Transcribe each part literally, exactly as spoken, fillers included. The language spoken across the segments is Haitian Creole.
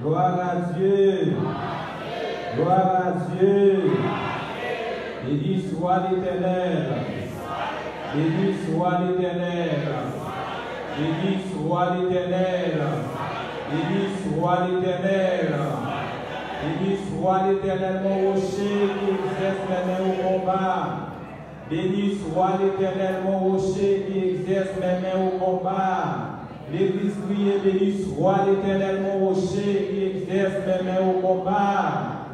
Gloire à Dieu. Gloire à Dieu. Béni soit l'Éternel. Béni soit l'Éternel. Béni soit l'Éternel. Béni soit l'Éternel. Béni soit l'Éternel, mon rocher qui exerce mes mains au combat. Béni soit l'Éternel, mon rocher qui exerce mes mains au combat. L'église, priez, béni soit l'Éternel, mon rocher qui exerce mes mains au combat.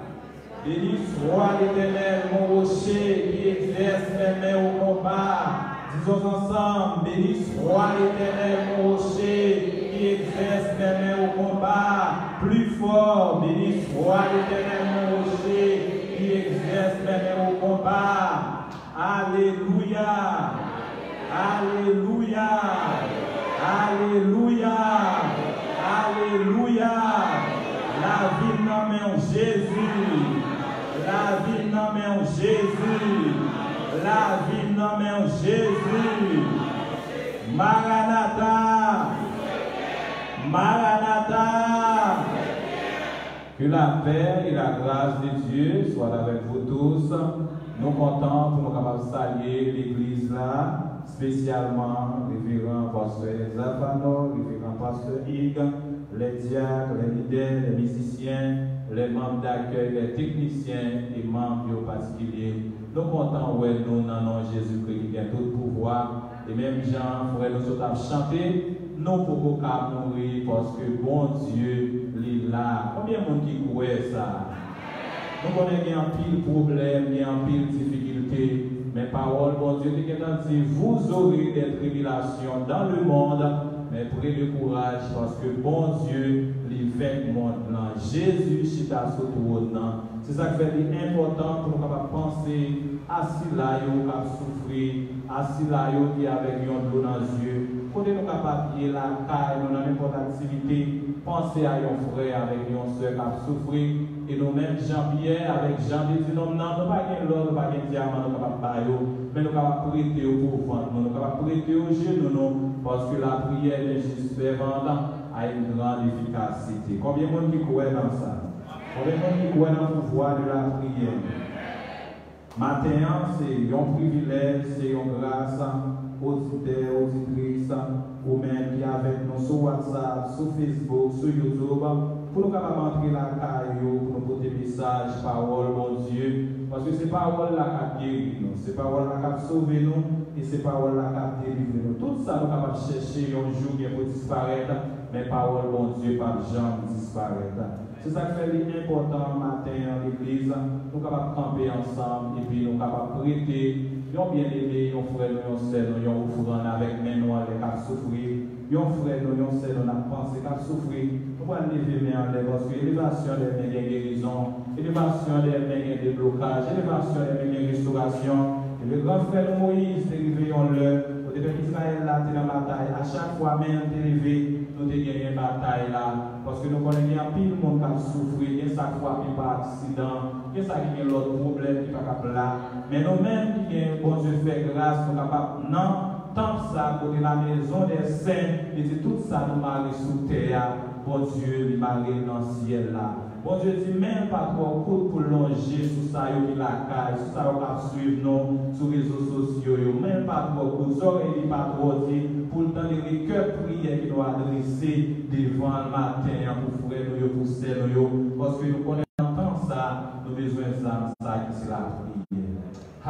Béni soit l'Éternel, mon rocher qui exerce mes mains au combat. Disons ensemble, béni soit l'Éternel, mon rocher qui exerce mes mains au combat. Plus fort, béni soit l'Éternel, mon rocher qui exerce mes mains au combat. Alelouya! Alelouya! Alelouya! Alelouya! Lavi m nan men w, Jezi! Lavi m nan men w, Jezi! Lavi m nan men w, Jezi! Maranata! Maranata! Que la paix et la grâce de Dieu soient avec vous tous. Nou kontan pou nou kapab salye legliz la, espesyalman reveran pastè Zafanò, reveran pastè Ig, les diacres, les leaders, les musiciens, les membres d'accueil, les techniciens e manm yo patikilye. Nou kontan wè nou nan non Jezikri ki gen tout pouvwa. E menm jan frè nou sot ap chante, nou poko ka mouri paske Bondye li la. Konbyen moun ki kwè sa? Nou konnen gen anpil pwoblèm, gen anpil difikilte, men pawòl Bondye te gentan di, vous aurez des tribulations dans le monde, men pran kouraj paske Bondye li venk mond lan. Jezi chita sou twòn nan. Se sa k fè li enpòtan pou nou kapab panse a sila yo k ap soufri, a sila yo ki avèk yon dlo nan zye. Kote nou kapab ye lakay nou nan nenpòt aktivite, panse a yon frè avèk yon sè k ap soufri. E nou menm, Jan Pyè avèk Jan te di nonm nan, nou pa gen lò, nou pa gen dyaman nou kapab ba yo, men nou kapab prete yo pouvant nou, nou kapab prete yo jenou nou, paske la prière d'un juste fervent a une grande efficacité. Konbyen moun ki kwè nan sa? Konbyen moun ki kwè nan pouvwa de la priyè? Maten an, se yon privilèj, se yon gras, oditè, oditris, ou menm ki avèk nou sou WhatsApp, sou Facebook, sou YouTube, pou nou kapab antre lakay ou, pou nou pote mesaj pawòl Bondye, paske se pawòl la k ap geri nou, se pawòl la k ap sove nou, e se pawòl la k ap delivre nou. Tout sa nou kapab chèche yon jou gen pou disparèt, men pawòl Bondye p ap janm disparèt. Se sa k fè li enpòtan maten an, legliz, nou kapab kanpe ansanm epi nou kapab prete yon byeneme, yon frè nou, yon sè nou, yon ofrann avèk men nou anlè k ap soufri, yon frè nou, yon sè nou n ap panse k ap soufri. Nou pral leve men anlè, paske elevasyon dè men gen gerizon, elevasyon dè men gen deblokaj, elevasyon dè men gen restorasyon. E le gran frè nou Moyiz te rive yon lè kote pèp Izrayèl la te nan batay. A chak fwa men an te leve, nou te genyen batay la. Paske nou konnen gen anpil moun k ap soufri, gen sa k frape pa aksidan, gen sa ki gen lòt pwoblèm ki pa kab la. Men nou menm ki gen Bondye fè gras, nou kapab nan tanp sa kote la maison des saints, li di tout sa nou mare sou tè a, Bondye li mare l nan syèl la. Bondye di men l pa twò kout pou l lonje sou sa yo ki lakay, sou sa yo k ap swiv nou sou rezo sosyo yo. Men l pa twò kout, zòrèy li pa twò di pou l tande rekèt priyè ke nou adrese devan l maten an pou frè nou yo, pou sè nou yo, paske nou konnen nan tan sa, nou bezwen zam sa ki se lapriyè.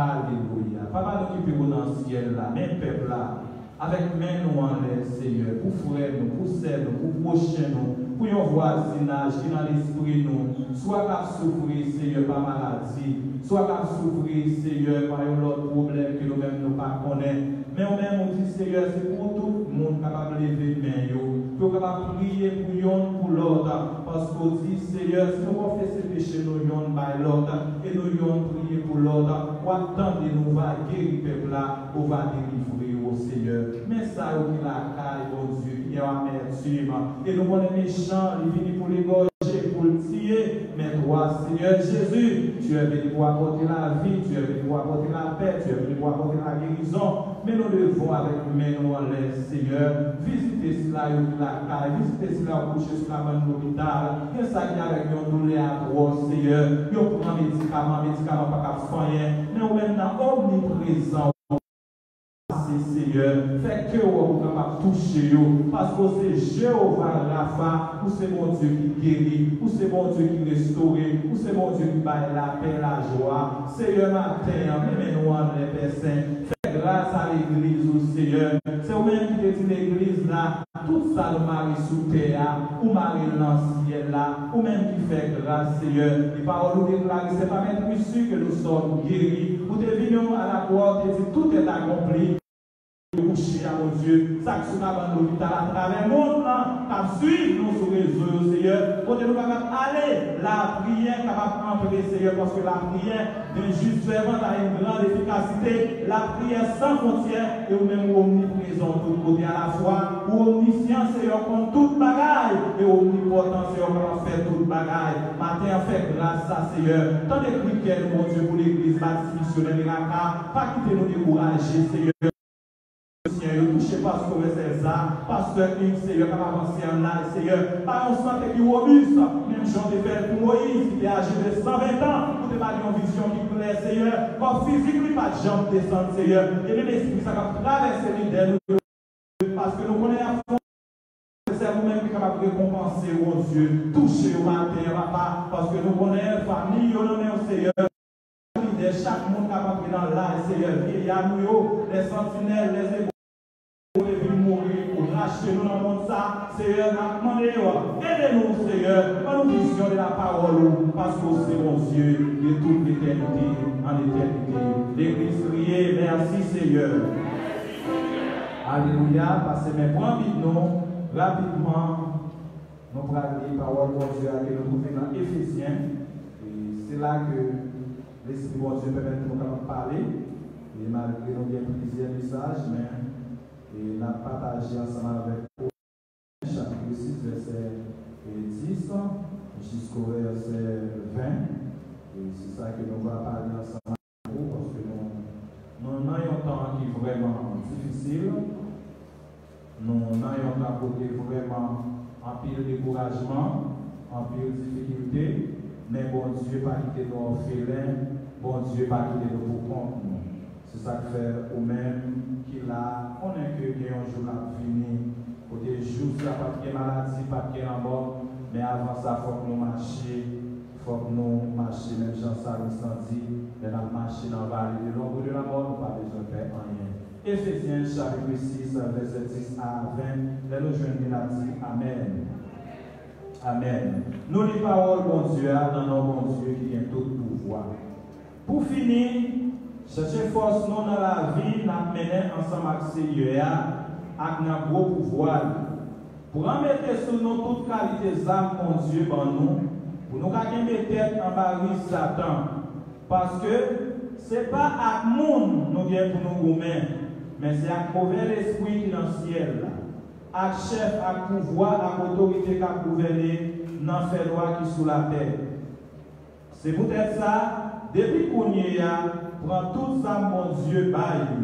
Alelouya. Papa nou ki pi wo nan syèl la, men pèp la, avèk men nou anlè, Seyè, pou frè nou, pou sè nou, pou pwochen nou, pou yon vwazinaj ki nan lespri nou, swa k ap soufri, Seyè, pa maladi, swa k ap soufri, Seyè, pa yon lòt pwoblèm ke nou menm nou pa konnen. Men ou menm ou di, Seyè, se pou tout moun kapab leve men yo, pou yo kapab priye pou yonn pou lòt, paske ou di, Seyè, si nou konfese peche nou yonn bay lòt, e nou yonn priye pou lòt, w ap tande nou, ou va geri pèp la, ou va delivre yo, Seyè. Men sa yo ki lakay, Bondye, ki gen amètim, e nou konnen mechan, li vini pou l egòje, pou l tiye, men twa, Seyè Jezi, Tu es venu pour apporter la vie, tu es venu pour apporter la paix, tu es venu pour apporter la guérison. Men nou devan avèk men nou anlè, Seyè. Vizite sila yo ki lakay, vizite sila yo kouche sou kabann lopital. Gen sa ki avèk yon doulè atwòs, Seyè. Yo pran medikaman, medikaman pa ka fè anyen. Men ou menm nan omniprezan. Pase, Seyè, fè ke wòb ou kapab touche yo, paske w se Jewova Rafa, ou se Bondye ki geri, ou se Bondye ki restore, ou se Bondye ki bay lapè, lajwa. Seyè, maten an, men men nou anlè, Pè Sen, fè gras a legliz ou, Seyè. Se ou menm ki te di legliz la, tout sa nou mare sou tè a, ou mare l nan syèl la, ou menm ki fè gras, Seyè. E pawòl ou deklare, c'est par Esprit sûr que nous sommes guéris. Ou te vini à la croix, ou te di, tout est accompli. Yo kouche a, Bondye, sa k sou kabann lopital atravè mond lan, k ap swiv nou sou rezo yo, Seyè, kote nou kapab ale, lapriyè kapab antre, Seyè, paske lapriyè d'un juste fervent a une grande efficacité, lapriyè san fwontyè, e ou menm ou omniprezan tout kote alafwa, ou omnisyan, Seyè, ou konn tout bagay, e ou omnipotan, Seyè, ou kapab fè tout bagay. Maten an, fè gras sa, Seyè, tande kri kè nou, Bondye, pou legliz Batis Misyonè Meraka, pa kite nou dekouraje, Seyè. Seyè, yo touche pastè Sèza, pastè Hugues, Seyè, k ap avanse an laj, Seyè, pa yon sante ki wobis, menm jan w te fè l pou Moyiz, ki te aje de san ven tan, ou te ba li yon vizyon ki klè, Seyè, kò fizik li pa t janm desann, Seyè, e menm espri sa k ap travèse lidè nou yo, paske nou konnen y ap fè Se ou menm ki kapab rekonpanse yo, Bondye. Touche yo maten an, papa, paske nou konnen fanmi yo nan men w, Seyè. Lidè, chak moun k ap antre nan laj, Seyè, vyeya nou yo, lè santinèl, lè zewo, ou te vin mouri, ou rachte nou nan mond sa, Seyè, n ap mande yo, ede nou, Seyè, ban nou vizyon de la pawòl ou, paske w se Bondye de tout letènite an etènite. Legliz kriye, mèsi, Seyè. Alelouya, pase men pran Bib nou rapidman. Nou pral li pawòl Bondye a ke nou twouve nan Efezyen. E se la ke Lespri Bondye pèmèt nou kapab pale. E malgre nou gen plizyè mesaj, men e n ap pataje ansanm avèk ou chapit sis, vèsè e dis jisko vèsè ven. E se sa ke nou va pale ansanm. Paske nou, nou nan yon tan ki vrèman difisil. Nou nan yon tan kote vrèman anpil dekourajman, anpil difikilte, men Bondye pa kite nou òfelen, Bondye pa kite nou pou kont nou. Se sa k fè ou menm ki la, konnen ke gen yon jou l ap vini, kote jou sa p ap gen maladi, p ap gen lanmò, men avan sa, fòk nou mache, fòk nou mache menm jan Salmis lan di, lè n ap mache nan vale de lonbre de lamò, nou pa bezwen pè anyen. Efezyen chapit sis, vèsè dis a ven, lè nou jwenn li, n ap di, Amèn. Amèn. Nou li pawòl Bondye a nan non Bondye ki gen tout pouvwa. Pou fini, chèche fòs nou nan lavi n ap mennen ansanm ak Seyè a ak nan gwo pouvwa li. Pran mete sou nou tout kalite zam Bondye ban nou, pou nou ka kenbe tèt anba ris Satan. Paske se pa ak moun nou gen pou nou goumen, men se ak move lespri ki nan syèl la, ak chèf, ak pouvwa, ak otorite k ap gouvène nan fènwa ki sou latè. Se poutèt sa, depi kounye a, pran tout zam Bondye bay yo.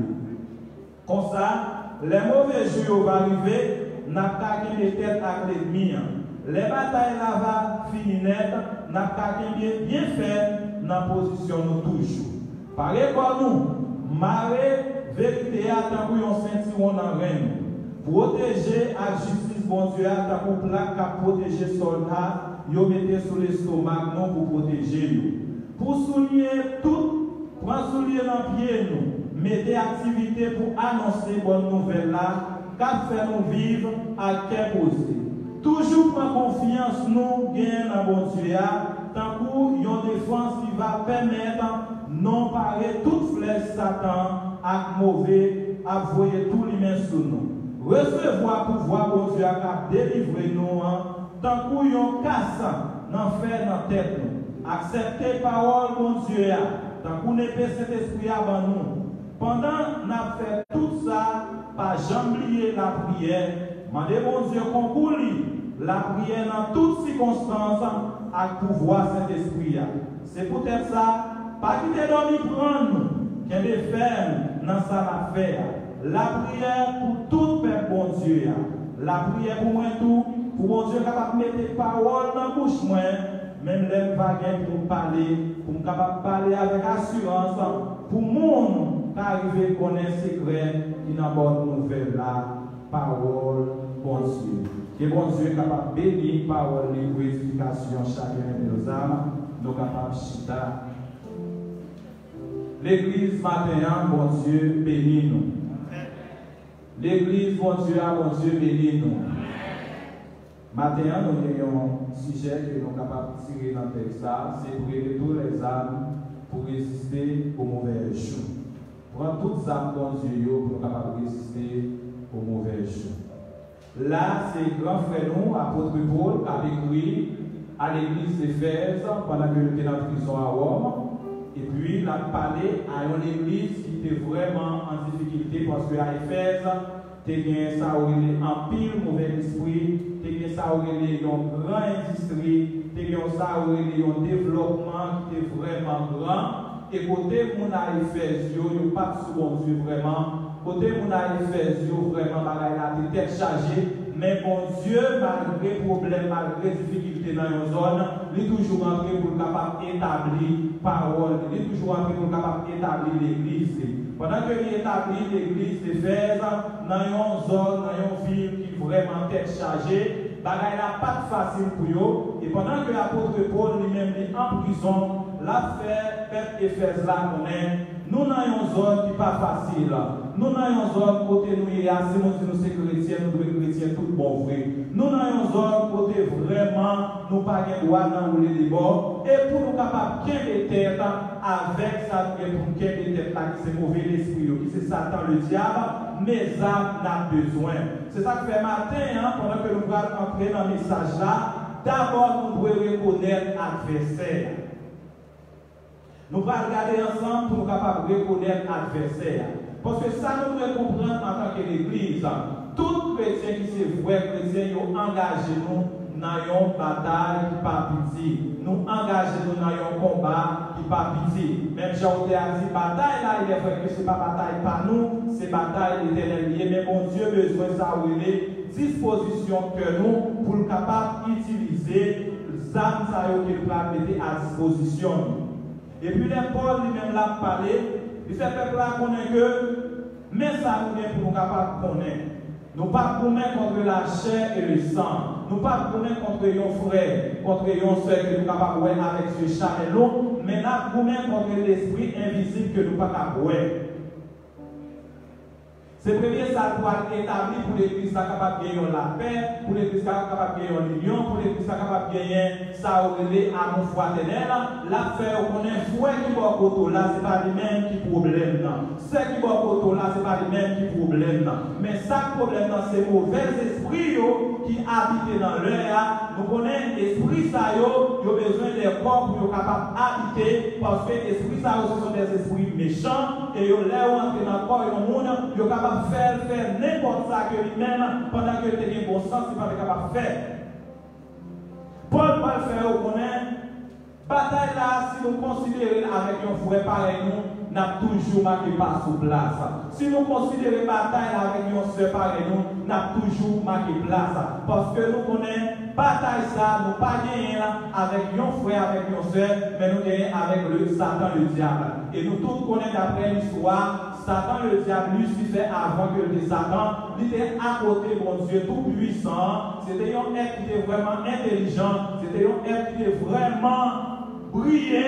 Konsa, lè move jou yo va rive, n ap ka kenbe tèt ak lènmi an. Lè batay la va fini nèt, n ap ka kenbe byen fèm nan pozisyon nou toujou. Pare kò nou, mare verite a tankou yon sentiwon nan ren nou. Pwoteje ak jistis Bondye a tankou plak k ap pwoteje sòlda yo mete sou lestomak nou pou pwoteje yo. Pou soulye tout, pran soulye nan pye nou, mete aktivite pou anonse bòn nouvèl la k ap fè nou viv ak kè poze. Toujou pran konfyans nou genyen nan Bondye a tankou yon defans ki va pèmèt nou pare tout flèch Satan ak move ap voye tou limen sou nou. Resevwa pouvwa Bondye a k ap delivre nou an tankou yon kas nan fè nan tèt nou. Aksepte pawòl Bondye a tankou nepe Sentespri a ban nou. Pandan n ap fè tout sa, pa janm bliye lapriyè. Mande Bondye konkou li Lapriyè nan tout sikonstans ak pouvwa Sentespri a. Se poutèt sa, pa kite dòmi pran nou, kenbe fèm nan sa n ap fè a. Lapriyè pou tout pèp Bondye a. Lapriyè pou mwen tou, pou Bondye kapab mete pawòl nan bouch mwen, menm lè m pa gen pou m pale, pou m kapab pale avèk asirans, pou moun ka rive konnen sekrè ki nan bòn nouvèl la, pawòl Bondye. Ke Bondye kapab beni pawòl li pou edifikasyon chakun de nos âmes, nou kapab chita. Legliz maten an, Bondye beni nou. Legliz Bondye a, Bondye beni nou. Maten an, nou gen yon sijè ke nou kapab tire nan tèks sa, se prenez toutes les armes pour résister aux mauvais jours. Pran tout zam Bondye yo pou nou kapab reziste aux mauvais jours. La, se gran frè nou, apot Pòl, k ap ekri a legliz Efèz pandan ke l te nan prizon a Wòm. Epi, l ap pale a yon legliz ki te vrèman an difikilte, paske a Efèz, te gen sa yo rele anpil move lespri, te gen sa yo rele yon gran endistri, te gen sa yo rele yon devlòpman ki te vrèman gran. E kote moun a Efèz yo, yo pa t sou Bondye vrèman. Kote moun a Efèz yo, vrèman, bagay la te tèt chaje. Men Bondye, malgre pwoblèm, malgre difikilte nan yon zòn, li toujou rantre pou l kapab etabli pawòl li. Li toujou rantre pou l kapab etabli legliz li. Pandan ke li etabli legliz Efèz nan yon zòn, nan yon vil ki vrèman tèt chaje, bagay la pa t fasil pou yo. E pandan ke apot Pòl li menm li an prizon, l ap fè pèp Efèz la konnen, nou nan yon zòn ki pa fasil. Nou nan yon zòn kote nou ye a, si nou di nou se kretyen, nou dwe kretyen tout bon vre. Nou nan yon zòn kote vrèman nou pa gen dwa nan woule de bò. E pou nou kapab kenbe tèt avèk sa nou gen pou n kenbe tèt la, ki se move lespri yo, ki se Satan Ledyab, mezanmi, n ap bezwen. Se sa k fè maten an, pandan ke nou pral antre nan mesaj la, dabò nou dwe rekonèt advèsè a. Nou pral gade ansanm pou nou kapab rekonèt advèsè a. Paske sa nou dwe konprann antanke legliz, tout kretyen ki se vrè kretyen, yo angaje nou nan yon batay ki pa piti. Nou angaje nou nan yon konba ki pa piti. Menm jan otè a di, batay la, il est vrai que se pa batay pa nou, se batay Letènèl li ye, men Bondye bezwen sa yo rele dispozisyon kè nou pou l kapab itilize zam sa yo ke l pral mete a dispozisyon nou. Epi lè Pòl li menm l ap pale, li fè pèp la konnen ke men sa nou gen pou nou kapab konnen. Nou p ap goumen contre la chair et le sang. Nou p ap goumen contre yon frè, contre yon sè ke nou kapab wè avèk zye chanèl nou, men n ap goumen contre lespri envizib ke nou pa kab wè. Se premye sa l pral etabli pou legliz la kapab gen yon lapè, pou legliz la kapab gen yon linyon, pou legliz la kapab genyen sa yo rele amou fratènèl. L ap fè yo konnen frè ki bò kote w la, se pa li menm ki pwoblèm nan. Sè ki bò kote w la, se pa li menm ki pwoblèm nan. Men sa k pwoblèm nan, se movèzespri yo ki abite nan lè a. Nou konnen espri sa yo, yo bezwen de kò pou yo kapab abite, paske espri sa yo, se sont des esprits méchants, e yo, lè yo antre nan kò yon moun, yo kapab fè l fè nenpòt sa ke li menm, pandan ke l te gen bon sans, li pa te kapab fè. Pòl pral fè yo konnen, batay la, si nou konsidere l avèk yon frè parèy nou, n ap toujou make pa sou plas. Si nou konsidere batay la avèk yon sè parèy nou, n ap toujou make plas. Paske nou konnen batay sa, nou pa genyen l avèk yon frè, avèk yon sè, men nou genyen avèk le Satan, le dyab. E nou tout konnen, daprè listwa, Satan, le dyab, Lisifè, avan ke l te Satan, li te akote Bondye Toupwisan an. Se te yon èt ki te vrèman entèlijan, se te yon èt ki te vrèman briye,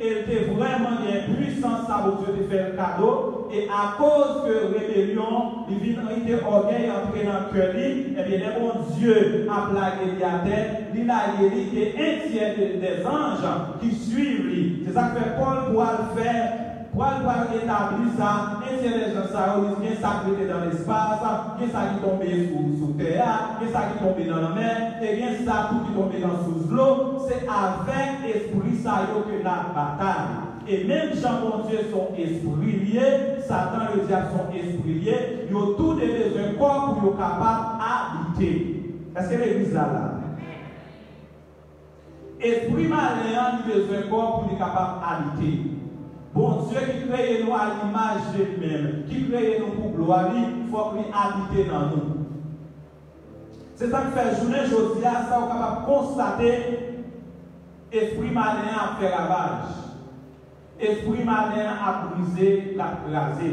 e l te vrèman gen pwisans sa Bondye te fè l kado. E akoz ke rebelyon, li vin, li te ògèy antre nan kè li, ebyen, lè Bondye ap lage li atè, li lage li ke en tyè de, dè zanj ki swiv li. Se sa k fè Pòl pral fè Pòl pral etabli sa, en tyè dè zanj sa yo, li di gen sa k rete nan lespas, gen sa ki tonbe sou, sou tè a, gen sa ki tonbe nan lanmè, e gen sa tou ki tonbe nan sous dlo. Se avèk espri sa yo ke n ap batay. E menm jan Bondye se yon espri l ye, Satan, le dyab, se yon espri l ye, yo tou de bezwen kò pou yo kapab abite. Èske legliz la la? Espri malen an, li bezwen kò pou li kapab abite. Bondye ki kreye nou a limaj de li menm, ki kreye nou pou glwa li, fòk li abite nan nou. Se sa k fè jounen jodi a, sa ou kapab konstate, espri malen an ap fè ravaj. Espri malen an ap brize, l ap kraze.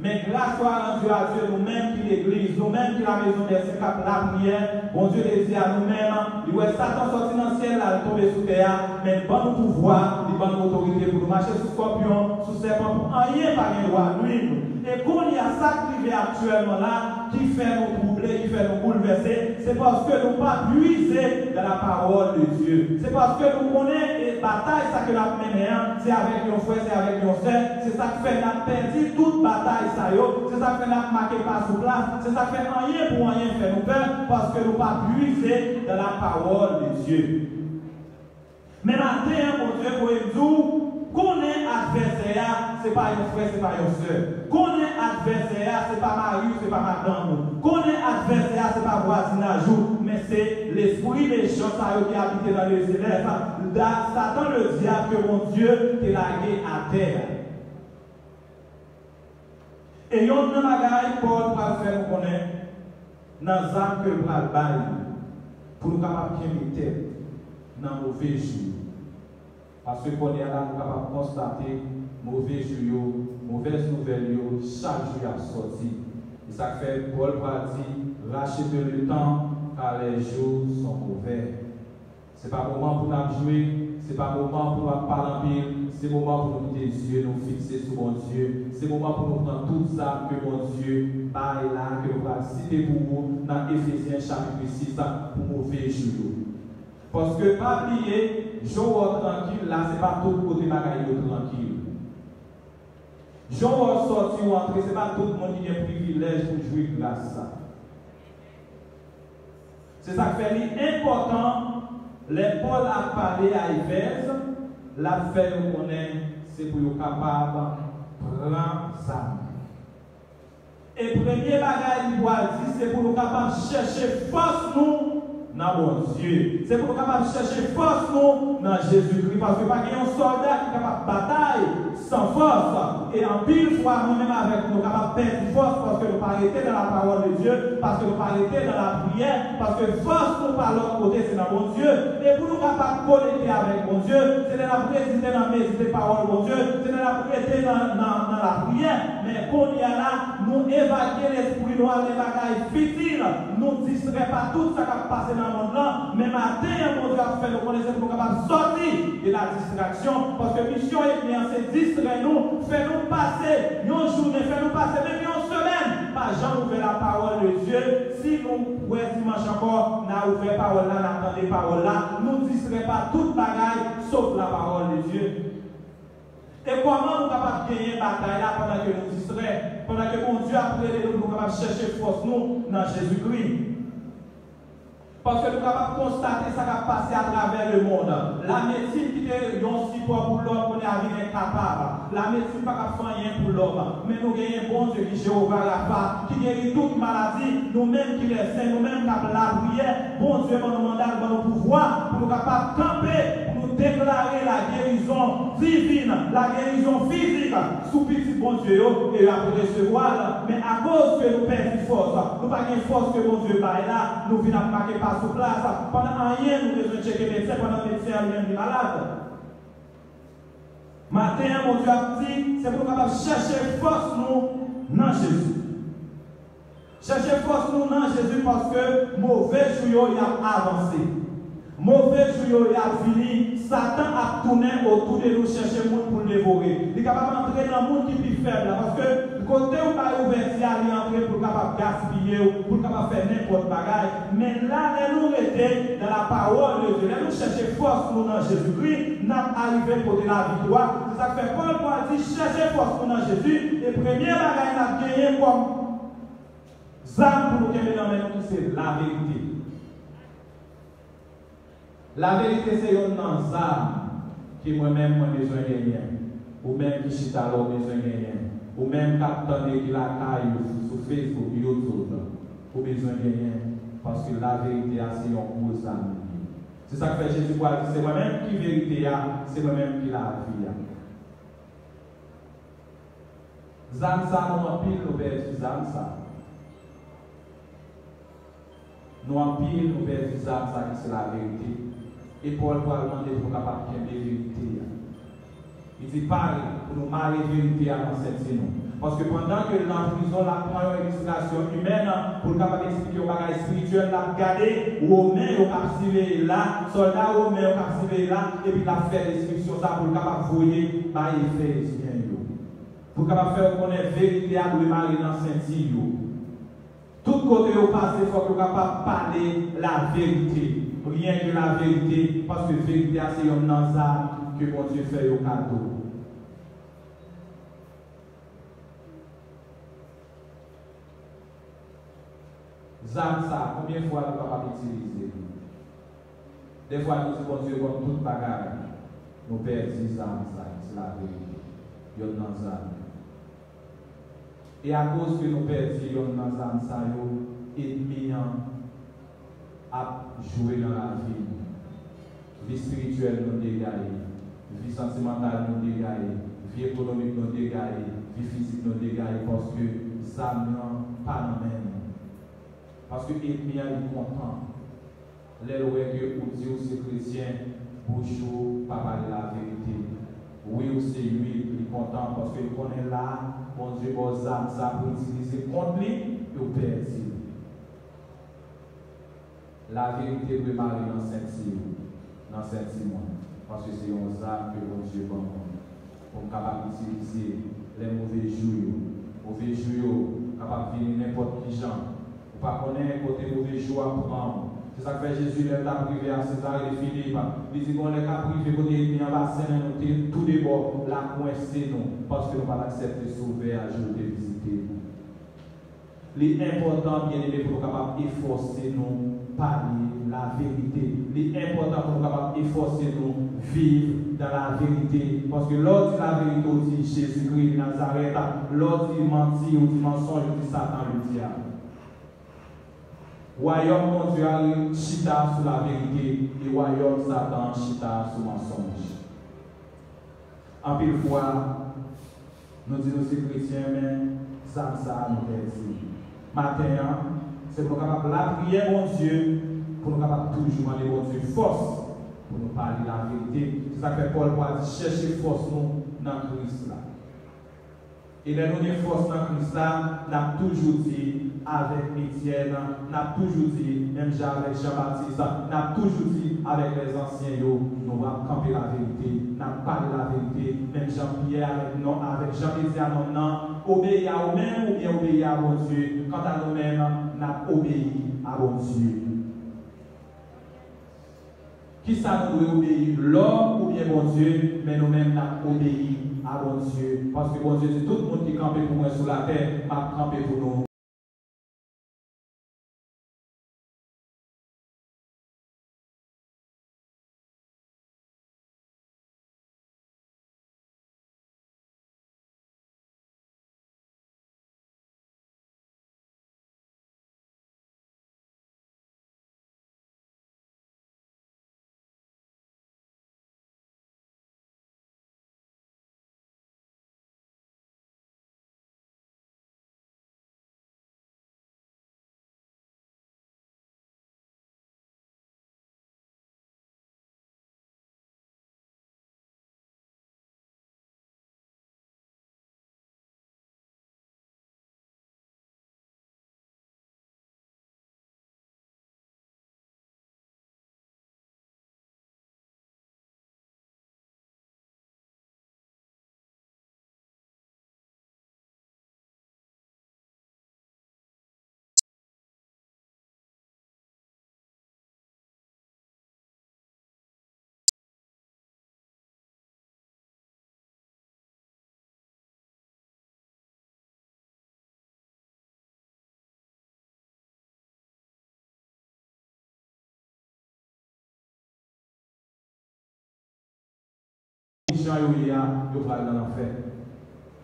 Men gras swa randi a Dye, nou menm ki legliz, nou menm ki la maison des saints k ap lapriyè, Bondye te di a nou menm, li wè Satan sòti nan syèl la, l tonbe sou tè a, men l ban nou pouvwa, li ban nou otorite pou nou mache sou skòpyon, sou sèpan, pou anyen pa gen dwa nwi nou. E kounye a, sa k rive aktyèlman la, ki fè nou twouble, ki fè nou boulvèse, se paske nou pa pwize dans la parole de Dieu. Se paske nou konnen e batay sa ke n ap mennen an, se avèk yon frè, se avèk yon sè. Se sa k fè n ap pèdi tout batay sa yo. Se sa k fè n ap make pa sou plas. Se sa k fè anyen pou anyen fè nou pè, paske nou pa pwize dans la parole de Dieu. Men maten an, Bondye voye m di w, konnen advèsè a, se pa yon frè, se pa yon sè. Konnen advèsè a, se pa mari w, se pa madanm ou. Konnen advèsè a, se pa vwazinaj ou, men se lespri mechan sa yo ki abite nan lye selès. Da-, Satan le dyab ke Bondye te lage atè a. E yonn nan bagay Pòl pral fè nou konnen nan zam ke l pral bay nou pou nou kapab kenbe tèt nan move jou yo. Paske kounye a la, nou kapab konstate move jou yo, movèz nouvèl yo, chak jou y ap sòti. E sa k fè Pòl pral di, rachetez le temps, car les jours sont mauvais. Se pa moman pou n ap jwe, se pa moman pou n ap pale anpil, se moman pou nou kite zye nou fikse sou Bondye, se moman pou nou pran tout zam ke Bondye bay la, ke nou pral site pou ou nan Efezyen chapit sis, pou move jou yo. Paske pa bliye, jan w wè w trankil la, se pa tout kote bagay yo trankil. Jan w wè w sòti w antre, se pa tout moun ki gen privilèj pou jwi gras sa. Se sa k fè li enpòtan, lè Pòl ap pale a Efèz, l ap fè yo konnen se pou yo kapab pran zam. E premye bagay li pral di, se pou nou kapab chèche fòs nou nan Bondye. Se pou nou kapab chèche fòs nou nan Jezikri, paske pa gen yon sòlda ki kapab batay san fòs. E anpil fwa, mwen menm avèk nou, nou kapab pèdi fòs paske nou pa rete nan la parole de Dieu, paske nou pa rete nan lapriyè, paske fòs nou pa lòt kote, se nan Bondye. E pou nou kapab konekte avèk Bondye, se lè n ap medite nan medite pawòl Bondye, se lè n ap rete nan, nan, nan lapriyè. Men kounye a la, nou evakye lespri nou a de bagay fitil. Nou distrè pa tout sa k ap pase nan mond lan. Men maten an, Bondye ap fè nou konnen se pou nou kapab sòti de la distraction. Paske misyon ènmi an se distrè nou, fè nou pase yon jounen, fè nou pase menm yon semèn pa janm ouvè la parole de Dieu. Si nou wè dimanch ankò, n a ouvè pawòl la, n a tande pawòl la, nou distrè pa tout bagay sof la parole de Dieu. E kòman nou kapab genyen batay la pandan ke nou distrè, pandan ke Bondye ap rele nou pou nou kapab chèche fòs nou nan Jezikri? Paske nou kapab konstate sa k ap pase atravè lemonn. Lamedsin ki te yon sipò pou lòm, kounye a vin enkapab. Lamedsin pa ka fè anyen pou lòm. Men nou genyen Bondye ki Jewova Rafa, ki geri tout maladi. Nou menm ki lèsen, nou menm k ap lapriyè, Bondye ban nou manda, l ban nou pouvwa pou nou kapab kanpe, pou nou deklare la guérison divine, la guérison physique sou pitit Bondye yo, e y ap resevwa l. Men akoz ke nou pèdi fòs, nou pa gen fòs ke Bondye bay la, nou vin ap make pa sou plas. Pandan anyen, nou bezwen tcheke medsen, pandan medsen an li menm li malad. Maten an, Bondye ap di, se pou nou kapab chèche fòs nou nan Jezi. Chèche fòs nou nan Jezi, paske move jou yo, y ap avanse. Move jou yo, y ap vini. Satan ap tounen otou de nou, chèche moun pou l devore. Li kapab antre nan moun ki pi fèb la, paske kote ou bay ouvèti a, li antre pou l kapab gaspiye w, pou l kapab fè nenpòt bagay. Men la, lè nou rete dans la parole de Dieu, lè nou chèche fòs nou nan Jezikri, n ap arive pote laviktwa. Se sa k fè Pòl pral di, chèche fòs nou nan Jezi, e premye bagay n ap genyen kòm zam pou nou kenbe nan men nou, se laverite. Laverite se yonn nan zam ke mwen menm mwen bezwen genyen. Ou menm ki chita la, ou bezwen genyen. Ou menm k ap tande ki lakay ou sou Facebook, YouTube, ou bezwen genyen Paske laverite a se yon gwo zam li ye. Se sa k fè Jezi pral di, "Se mwen menm ki verite a, se mwen menm ki lavi a." Zam sa, nou anpil, nou pèdi zam sa. Nou anpil, nou pèdi zam sa ki se laverite. E Pòl pral mande pou nou kapab kenbe verite a. Li di, "Pare pou nou mare verite a nan senti nou." Paske pandan ke l nan prizon, l ap pran yon ilistrasyon imèn pou l kapab eksplike yon bagay espirityèl. L ap gade Women yo k ap siveye l la, sòlda women yo k ap siveye l la, epi l ap fè deskripsyon sa pou l kapab voye bay Efezyen yo. Pou l kapab fè yo konnen verite a dwe mare nan senti yo. Tout kote yo pase, fòk yo kapab pale laverite. Ryen ke laverite, paske verite a se yonn nan zam ke Bondye fè yo kado. Zam sa, konbyen fwa nou kapab itilize li? Dèfwa nou di Bondye konn tout bagay, nou pèdi zam sa, ki se laverite. Yonn nan zam yo. E akoz ke nou pèdi yonn nan zam sa yo, ènmi an ap jwe nan lavi nou. Vi espirityèl nou degaye, vi santimantal nou degaye, vi ekonomik nou degaye, vi fizik nou degaye, paske zam nan pa nan men nou. Paske ènmi an, li kontan. Lè l wè ke ou di ou se kretyen, bouch ou pa pale laverite. Wi, ou se luil, li kontan, paske l konnen la, Bondye ba w zam sa pou itilize kont li, e w pèdi l. Laverite dwe mare nan senti ou, nan senti mwen, paske se yon zam ke Bondye ban mwen pou m kapab itilize lè move jou yo. Move jou yo kapab vini nenpòt ki jan. Ou pa konnen kote move jou a pran w. Se sa k fè Jezi, lè l t ap rive a Sezare de Filip, li di, "Gon lè k ap rive kote ènmi an va sennen nou te, toudebò, l a kwense nou, paske nou pa t aksepte Sovè a jou l te vizite nou." Li enpòtan, byeneme, pou nou kapab efòse nou pale laverite. Li enpòtan pou nou kapab efòse nou viv dan laverite. Paske lè w di laverite, ou di Jezikri de Nazarèt. Lè w di manti, ou di mansonj, ou di Satan, ledyab. Wayòm Bondye a chita sou laverite, e wayòm Satan an chita sou mansonj. Anpil fwa, nou di nou se kretyen, men zam sa a nou pèdi. Maten an, se pou nou kapab lapriyè Bondye, pou nou kapab toujou mande Bondye fòs pou nou pale laverite. Se sa k fè Pòl pral di, "Chèche fòs nou nan Kris la." E lè nou gen fòs nan Kris la, n ap toujou di avèk Etyèn, n ap toujou di, menm jan avèk Jan Batis, n ap toujou di avèk lèzansyen yo, nou ap kanpe laverite, n ap pale laverite, menm jan Pyè avèk non, avèk Jan te di a nonm nan, obeyi a ou menm oubyen obeyi a Bondye, kanta nou menm, n ap obeyi a Bondye. Kisa nou dwe obeyi, lòm oubyen Bondye? Men nou menm, n ap obeyi a Bondye. Paske Bondye di, "Tout moun ki kanpe pou mwen sou latè, m ap kanpe pou nou." Jan yo ye a, yo pral nan lanfè.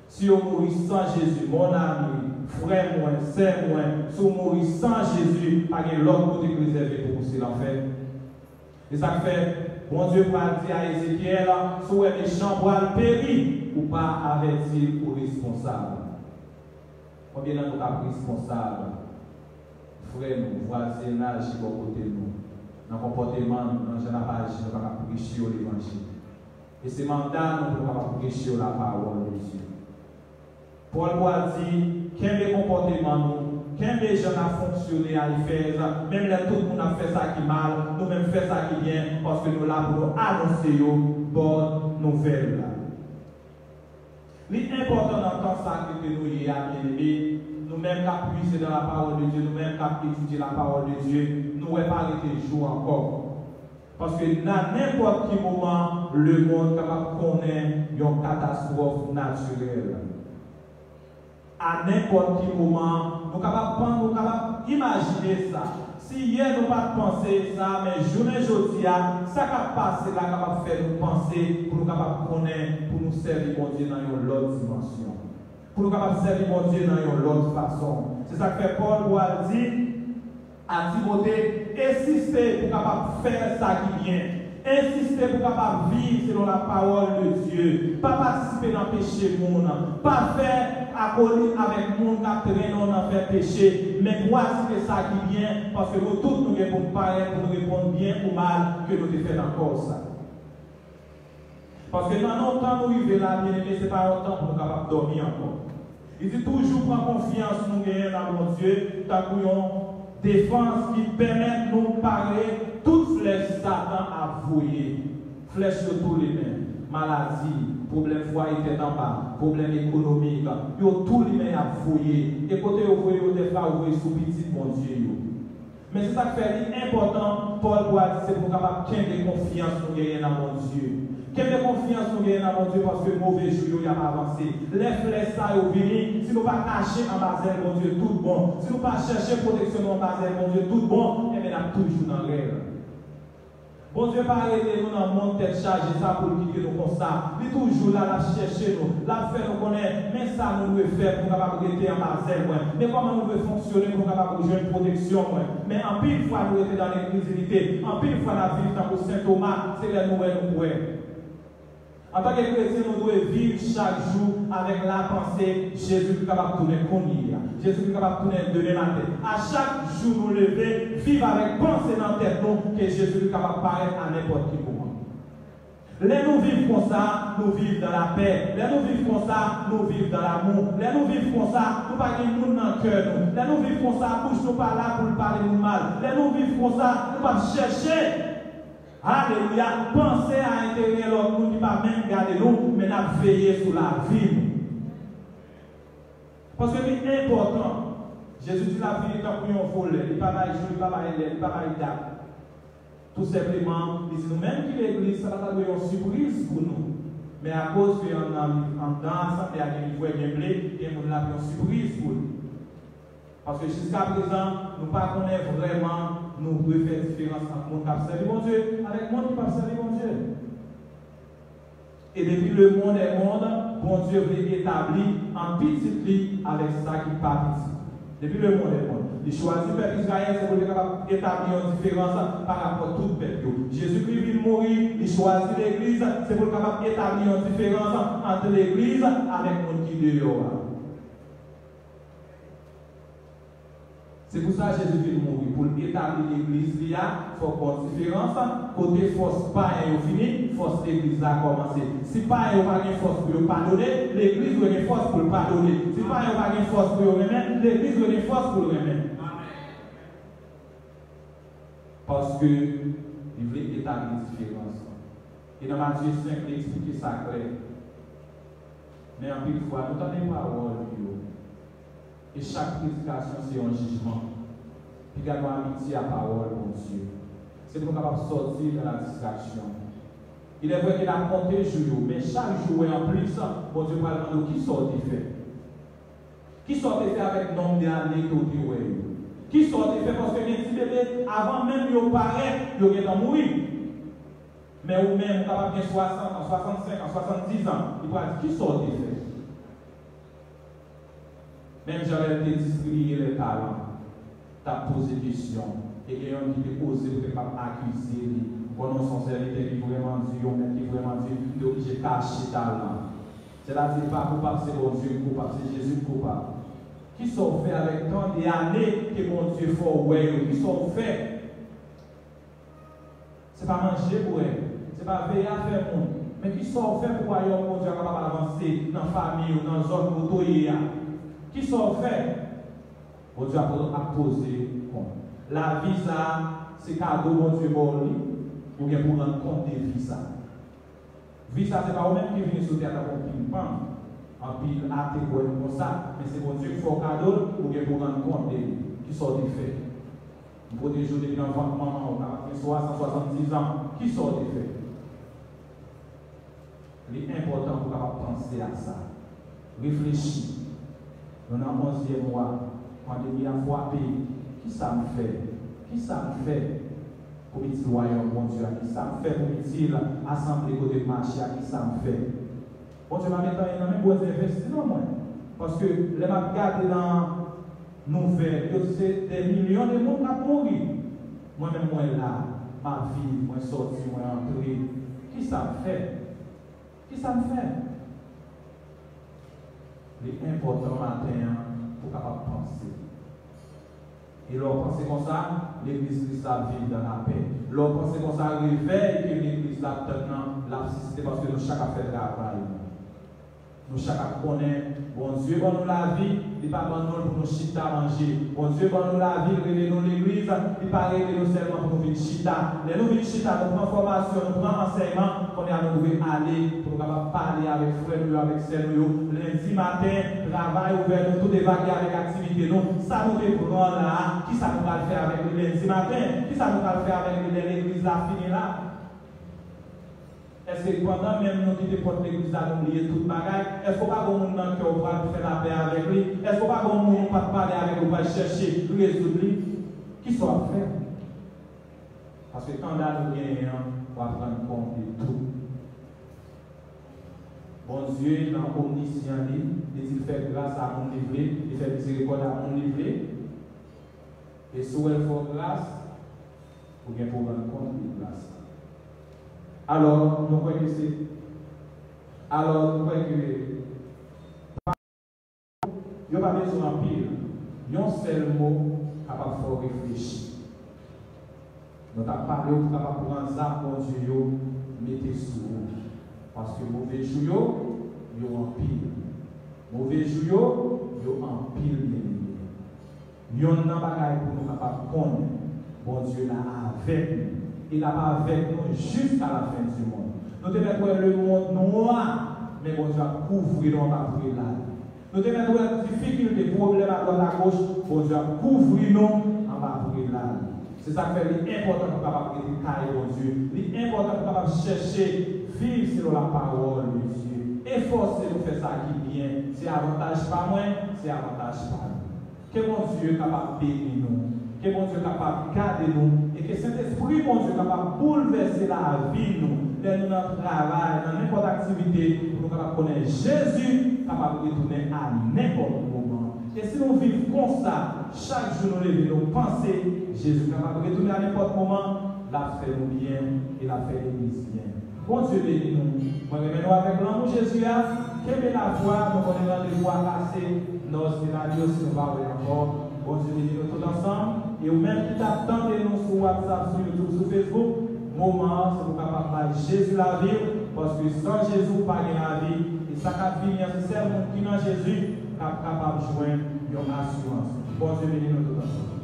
Si yo mouri san Jezi, mon ami, frè mwen, sè mwen, si w mouri san Jezi, pa gen lòt kote k rezève pou ou, se lanfè. E sa k fè, Bondye pral di a Ezekyèl, si w wè mechan pral peri, ou pa avèti l, ou responsab. Konbyen nan nou k ap responsab? Frè nou, vwazinaj ki bò kote nou, nan konpòteman nou, nan jan n ap aji, nou pa ka preche yo levanjil. E se manda nou pou nou kapab preche yo lapawòl de Dye. Pòl pral di, kenbe konpòteman nou, kenbe jan n ap fonksyone a Efèz, menm lè tout moun ap fè sa ki mal, nou menm fè sa ki byen, paske nou la pou nou anonse yo bòn nouvèl la. Li enpòtan nan tan sa ke nou ye a, byeneme, nou menm k ap pwize nan lapawòl de Dye, nou menm k ap etidye lapawòl de Dye, nou wè pa rete jou ankò. Paske nan nenpòt ki moman, lemonn kapab konnen yon katastwòf natirèl. A nenpòt ki moman, nou kapab pan-, nou kapab imajine sa. Si yè nou pa t panse sa, men jounen jodi a, sa k ap pase la kapab fè nou panse pou nou kapab konnen pou nou sèvi Bondye nan yon lòt dimansyon. Pou nou kapab sèvi Bondye nan yon lòt fason. Se sa k fè Pòl pral di a Timote, ensiste pou kapab fè sa ki byen. Ensiste pou kapab viv selon lapawòl de Dye. Pa patisipe nan peche moun. Pa fè akolit avèk moun k ap trennen w nan fè peche. Men pratike sa ki byen, paske nou tout nou gen pou n parèt pou n reponn byen ou mal ke nou te fè nan kò sa. Paske nan yon tan nou rive la, byeneme, se pa yon tan pou nou kapab dòmi ankò. Li di toujou pran konfyans nou genyen nan Bondye tankou yon defans ki pèmèt nou pare tout flèch Satan ap voye. Flèch yo tou limen. Maladi, pwoblèm fwaye tèt anba, pwoblèm ekonomik, yo tou limen y ap voye. E kote yo voye yo, dèfwa yo voye sou pitit Bondye yo. Men se sa k fè li enpòtan, Pòl pral di se pou nou kapab kenbe konfyans nou genyen nan Bondye. Kenbe konfyans nou genyen nan Bondye paske move jou yo y ap avanse. Lè flèch sa yo vini, si nou pa kache anba zèl Bondye tout bon, si nou pa chèche pwoteksyon nou anba zèl Bondye tout bon, enben n ap toujou nan rèv. Bondye pa rete nou nan mond tèt chaje sa pou l kite nou konsa. Li toujou la, l ap chèche nou, l ap fè nou konnen men sa nou dwe fè pou nou kapab rete anba zèl mwen, men kòman nou dwe fonksyone pou nou kapab jwenn pwoteksyon mwen. Men anpil fwa nou rete nan lenkredilite, anpil fwa n ap viv tankou Sen Toma, se lè nou wè nou kwè. Antanke kretyen, nou dwe viv chak jou avèk lapanse Jezikri kapab tounen kounye a. Jezikri kapab tounen demen maten. A chak jou nou leve, viv avèk panse nan tèt nou ke Jezikri kapab parèt a nenpòt ki moman. Lè nou viv konsa, nou viv nan lapè. Lè nou viv konsa, nou viv nan lamou. Lè nou viv konsa, nou pa gen moun nan kè nou. Lè nou viv konsa, bouch nou pa la pou l pale moun mal. Lè nou viv konsa, nou p ap chèche Alelouya! Panse a enterè lòt moun ki pa menm gade nou, men n ap veye sou lavi nou. Paske li enpòtan. Jezi di l ap vini tankou yon vòlè. Li pa bay jou, li pa bay lè, li pa bay dat. Tou senpleman, li di nou menm ki legliz, sa pa ta dwe yon sipriz pou nou. Men akoz ke anndan, anndan asanble a gen livrè, gen ble, gen moun l ap yon sipriz pou li. Paske jiskaprezan, nou pa konnen vrèman nou dwe fè diferans ant moun k ap sèvi Bondye avèk moun ki p ap sèvi Bondye. E depi le monde est monde, Bondye vle etabli ant pitit li avèk sa ki pa pitit. Depi le monde est monde. Li chwazi pèp Izrayèl, se pou l te kapab etabli yon diferans pa rapò tout pèp yo. Jezikri vin mouri, li chwazi legliz, se pou l kapab etabli yon diferans ant legliz avèk moun ki deyò a. Se pou sa Jezi vin mouri, pou l etabli legliz li a, fòk gon diferans, kote fòs payen yo fini, fòs legliz la kòmanse. Si payen yo pa gen fòs pou yo padone, legliz dwe gen fòs pou l padone. Si payen yo pa gen fòs pou yo renmen, legliz dwe gen fòs pou l renmen. Paske li vle etabli diferans lan. E nan Matye senk, li eksplike sa klè. Men anpil fwa, nou tande pawòl yo. E chak predikasyon se yon jijman. Piga nou abitye a pawòl Bondye. Se pou nou kapab sòti nan ladistraksyon. Il est vrai ke n ap konte jou yo, men chak jou w wè anplis, Bondye pral mande w kisa w te fè. Kisa w te fè avèk nonb de ane ke w te wè yo? Kisa w te fè? Paske gen ti bebe, avan menm yo parèt, yo gentan mouri. Men ou menm, ou kapab gen swasant an, swasannsenk an, swasanndiz an, li pral di, kisa w te fè? Menm jan lè l te distribiye lè talan, t ap poze kesyon. E gen yonn ki te oze poutèt l ap akize li. M konnen w se yon sèvitè ki vrèman di, yon mèt ki vrèman di, m te oblije kache talan. Sètadi, li pa koupab, se Bondye ki koupab, se Jezi ki koupab. Kisa w fè avèk tan de ane ke Bondye fè w wè yo? Kisa w fè? Se pa manje bwè, se pa veye afè moun. Men kisa w fè pou wayòm Bondye a kapab avanse nan fanmi w, nan zòn kote w ye a? Kisa w fè? Bondye ap, ap poze kont. Lavi sa a, se kado Bondye ba w li, ou gen pou rann kont de vi sa a. Vi sa a, se pa ou menm ki vini sou tè a tankou yon pinpan. Anpil ate kwè nou konsa, men se Bondye ki fè w kado l, ou gen pou rann kont de li. Kisa w te fè? M pwoteje w depi nan vant manman w, kapab gen swa san swasanndiz an. Kisa w te fè? Li enpòtan pou w kapab panse a sa. Reflechi. Nou nan onzyèm mwa, pandemi a frape. Kisa m fè? Kisa m fè pou m itil wayòm Bondye a? Kisa m fè pou m itil asanble kote m mache a? Kisa m fè? Bondye pa met anyen nan men m, Bondye envesti nan mwen. Paske lè m ap gade nan nouvèl, yo di se dè milyon de moun k ap mouri. Mwen menm, mwen la, m ap viv, mwen sòti, mwen antre. Kisa m fè? Kisa m fè? Li enpòtan maten an pou w kapab panse. E lè w panse konsa, legliz Kris la ap viv nan lapè. Lè w panse konsa, revèy ke legliz la ap tann nan, l ap sisite paske nou chak ap fè travay nou. Nou chak ap konnen Bondye ban nou lavi, li pa ban nou l pou nou chita manje. Bondye ban nou lavi, l rele nou legliz, li pa rele nou sèlman pou nou vin chita. Lè nou vin chita, nou pran fòmasyon, nou pran ansèyman, kounye a nou dwe ale pou nou kapab pale avèk frè nou yo, avèk sè nou yo. Lendi maten, travay ouvè nou tout e vage avèk aktivite nou. Sa nou te pran la a, kisa nou pral fè avèk li lendi maten? Kisa nou pral fè avèk li lè legliz la fini la? Èske pandan menm nou kite pòt legliz la, nou bliye tout bagay? Èske w pa gen moun nan kè w pral fè lapè avèk li? Èske w pa gen moun ou pa t pale avèk li, ou pral chèche rezoud li? Kisa w ap fè? Paske tanda nou genyen an, w ap rann kont de tout. Bondye, nan omnisyan li, li di l fè gras a moun li vle, li fè mizerikòd a moun li vle. E si w wè l fè w gras, ou gen pou w rann kont de gras la. Alò, nou kwè ke se, alò, nou kwè ke yo pa bezwen anpil. Yon sèl mo kapab fè w reflechi. Nou t ap pale w pou kapab pran zam Bondye yo, mete sou ou. Paske move jou yo, yo anpil. Move jou yo, yo anpil, byeneme. Yonn nan bagay pou nou kapab konnen, Bondye la avèk nou. E l ap avèk nou jiska lafen di mond. Nou te mèt wè lemonn nwa, men Bondye ap kouvri nou anba vre lal. Nou te mèt wè difikilte, pwoblèm adwat agoch, Bondye ap kouvri nou anba vre lal. Se sa k fè li enpòtan pou kapab rete kay Bondye. Li enpòtan pou kapab chèche viv selon lapawòl de Dye. Efòse nou fè sa ki byen. Se avantaj pa mwen, se avantaj pa nou. Ke Bondye kapab beni nou. Ke Bondye kapab gade nou. E ke Sentespri Bondye kapab boulvèse lavi nou. Lè nou nan travay, nan nenpòt aktivite, pou nou kapab konnen Jezi kapab retounen a nenpòt moman. E si nou viv konsa, chak jou nou leve, nou panse, Jezi kapab retounen a nenpòt moman, l ap fè nou byen e l ap fè legliz byen. Bondye beni nou. Mwen renmen nou avèk lanmou Jezi a. Kenbe lafwa, nou konnen randevou a pase. Nòs Eladio, si nou pa wè ankò. Bondye beni nou tout ansanm. E ou menm ki t ap tande nou sou WhatsApp, sou YouTube, sou Facebook, moman an, se pou kapab bay Jezi lavi w, paske san Jezi, ou pa gen lavi. E sa k ap vini an, se sèl moun ki nan Jezi k ap kapab jwenn yon asirans. Bondye beni nou tout ansanm.